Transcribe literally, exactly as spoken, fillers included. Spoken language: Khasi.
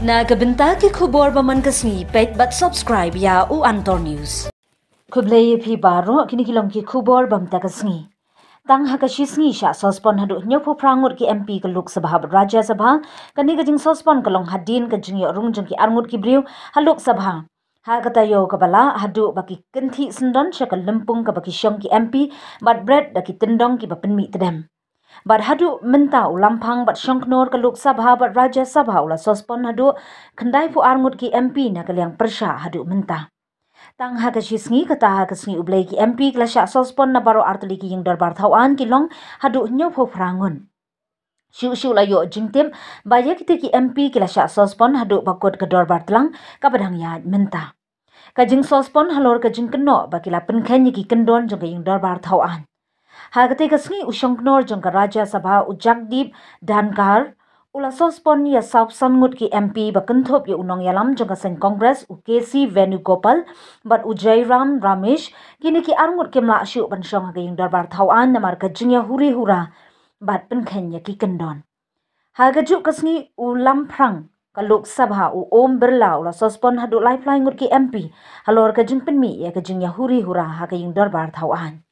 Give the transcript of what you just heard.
Na ka bynta ki khubor ba man ka sngi, peit bad subscribe ïa U Antor News. Khublei ïa phi baroh, kine ki long ki khubor ba mynta ka sngi. Tang ha ka shi sngi shah sospon haduh hynñiewphew phra ngut ki M P ka Lok Sabha bad Rajya Sabha. Kane ka jingsauspon ka long hadien ka jingïoh rung jong ki ar ngut ki briew ha Lok Sabha. Ha ka taïew kaba lah haduh ba ki kynthih syndon sha ka lympung kaba ki shong ki M P bad bret da ki tyndong kiba pynmih tdem. Bad haduh mynta u lamphang bad shongknor ka Lok Sabha bad Rajya Sabha u la sospon haduh khyndai phew ar ngut ki M P na ka liang pyrshah haduh mynta. Tang ha ka shi sngi, kata ha ka sngi U Blei, ki M P ki la shah sospon na baroh artylli ki ïing dorbar thaw aiñ, ki long haduh hynñiewphew phra ngut. Shuh shuh la ïoh jingtip ba ïa kita ki M P ki la shah sospon haduh ba kut ka dorbar tlang kaba dang ïaid mynta. Ka jingsospon halor ka jingkynnoh ba ki la pynkheiñ ïa ki kyndon jong ka ïing dorbar thaw aiñ. Ha kata ka sngi, u shongknor jong ka Rajya Sabha, u Jagdeep Dhankhar, u la sospon ïa sawphew san ngut ki M P ba kynthup ïa u nongïalam jong ka seng Congress, u K C Venugopal, bad u Jairam Ramesh. Kine ki ar ngut kim lah shuh ban shong ha ka ïing dorbar thaw aiñ namar ka jingïahuri hura bad pynkheiñ ïa ki kyndon. Ha kajuh ka sngi, u lamphrang ka Lok Sabha, u Om Birla, u la sospon haduh laiphew lai ngut ki M P halor ka jingpynmih ïa ka jingïahuri hura ha ka ïing dorbar thaw aiñ.